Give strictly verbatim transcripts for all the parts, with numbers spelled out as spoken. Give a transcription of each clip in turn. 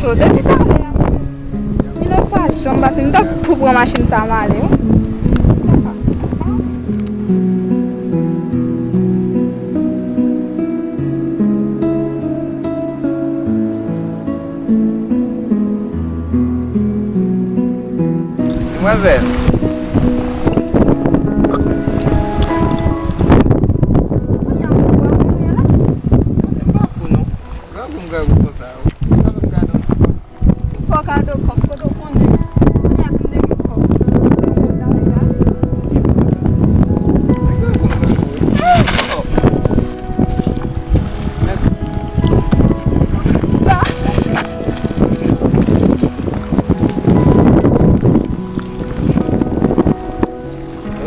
Depi talè a, Milo pa janm pase, m t ap tou pran machin sa m ale wi. Demwazèl. M pa fou non. Grangou m grangou konsa. Ou ka fè m gade yon ti kòb? Fè w kado kòb, kote w konnen? Kounye a si m te gen kòb. Grangou m grangou wi. Oh. Mèsi. Sa.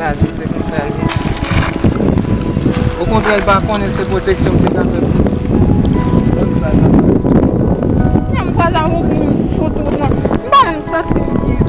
Lavi se konsa l ye. Okontrè, l pa konnen se pwoteksyon m te ka fè pou li. Sa m fè la? Nè m kwaze avè yon moun fou sou wout mwen. M pa menm santi m byen.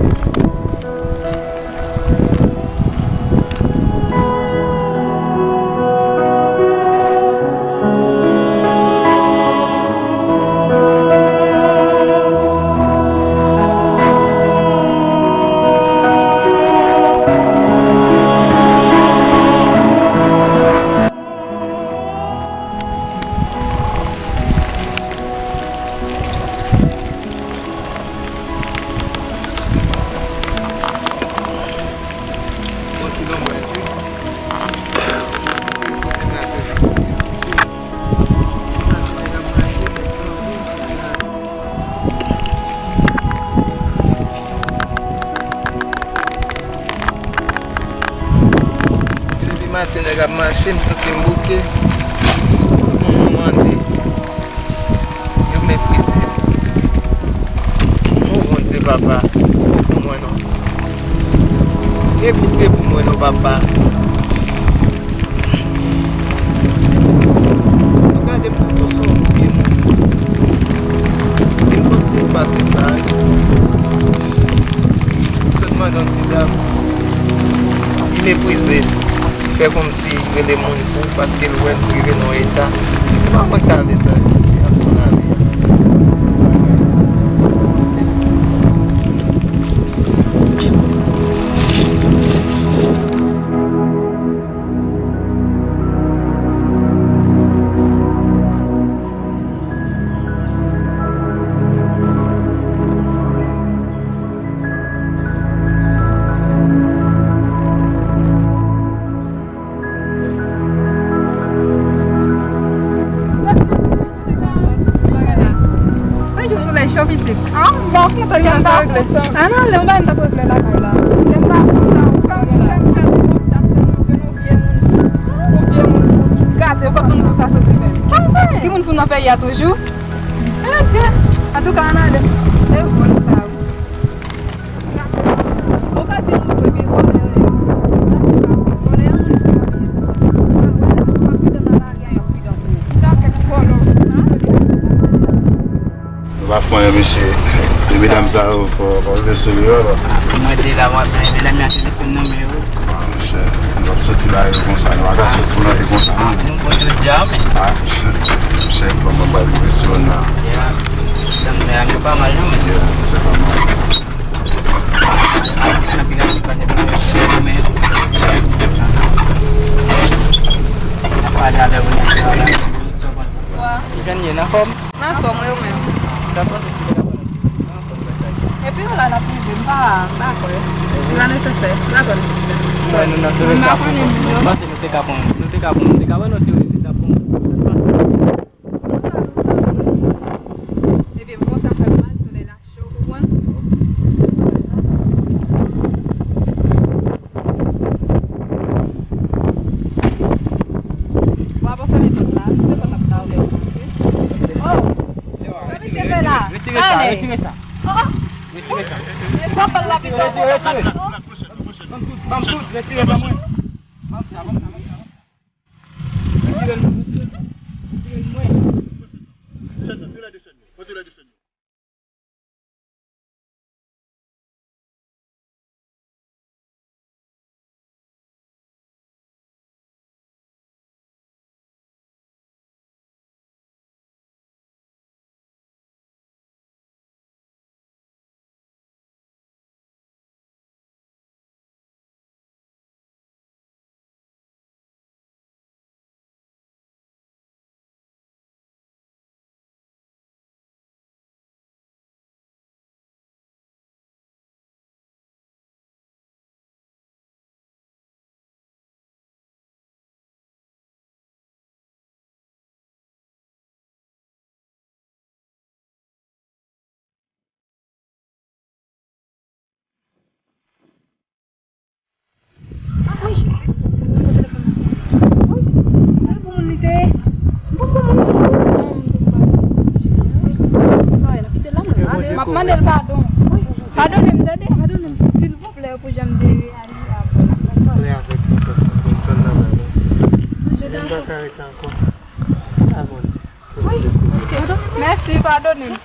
Depi maten nèg ap mache, m santi m bouke. Tout moun mande. Yo meprize m. O Bondye papa, se pou mwen non. Gen pitye pou mwen non papa. Yo gade m tankou se yon vye moun. Gen lòt tris pase sa wi. Sot mande yon ti dam. Li meprize m. Li fè kòmsi li rele moun fou paske l wè m rive nan yon eta. Se pa mwen k ta vle sa, se sitiyasyon lavi a. Se bagay. Se Mwen jwe solèy cho pitit. Ah, m pa kontan, m pa kontan. Ann ale, yon bagay m t ap regle lakay la. Lè m pa kontan, ou pa konn fè m fè yon kòb, t ap fè yon vye moun fou. Yon vye moun fou ki gate. Ou konn moun fou sa soti menm? Pa vre. Ki moun fou nan peyi a toujou? E mesye, antouka, ann ale. E vòlè sa wi. Ou ka di moun fou epi vòlè yo ye. Vòlè a moun fou la ye. Si w pa vòlè, si w pa pridan nan lari a, y ap pridan pou ou. Sa fè vòlè. Nou pa fè anyen, mesye. E medam sa yo, fò, fò rive sou li, wi. Pou mwen te la, w ap, medam yo a telefòn nan men yo. Ah, monchè, nou ap soti ba yo konsa, nou pa ka soti plante konsa, non. Nou bon jodi a, men. Ah, monchè, kòman bay move son nan? Yeah. Medam, medam yo pa mal, non, men. Yeah, se pa mal. Bonswa. Ou jan ye, nan fòm? Nan fòm, wi, ou menm? Sa panse si te ka pran nan fòm bagay. Epi w la, l ap rive, m pa, m pa kwè. Li pa nesesè, li pa twò nesesè. Mwen, nou nan sou leta pou nou. M panse nou te ka pran, nou te ka pran, nou te ka pran yon ti leta pou nou. Epi m konsa fè m mal, solèy la cho, ou konprann? Bon, avan fèmen pòt la, se pòt la pou ta ouvè pou mwen. Oh! Sa misye fè la? Retire sa, ale. Retire sa. Oh, oh. Retire sa. E sa pal la pito. Retire, retire. Ban m tout, ban m tout, retire ban mwen. Ban m sa, ban m sa, ban m sa. Retire l, retire l. Retire l mwen. Chèn nan, toulède chèn yo. Pran toulède chèn yo. Ap mande l padon. Padone m, tande? Padone m, silvouplè, pou jan m te reyaji avè w. Pale avèk li, paske m konn nan bagay. Mwen pa ka ret la ankò. Avanse. Wi, ok. Mèsi, padone m.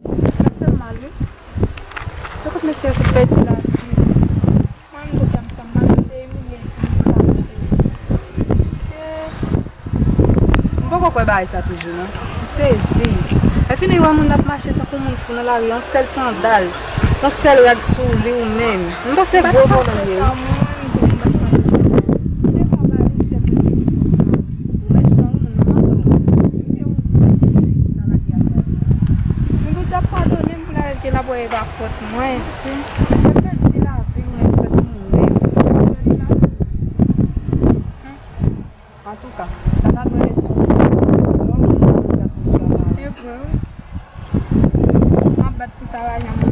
Sa fè m mal, wi. Ekòt mesye yo sot pèdi lavi yo. Mwen menm, depi a m fè m mal, m te imilye epi m kache. Mesye, m poko kwè bagay sa toujou, non. M sezi. Lè fini, wè moun ap mache tankou moun fou nan lari, yon sèl sandal, yon sèl rad sou li ou menm. M panse gwo vòlè l ye, wi. Mwen pou t ap padone m pou l arete l ap wè e pa fòt mwen. Se pèdi lavi l, mwen pèdi mwen. Antouka, sa ta dwe leson. Bon, mwen ap bat pou sa va janm.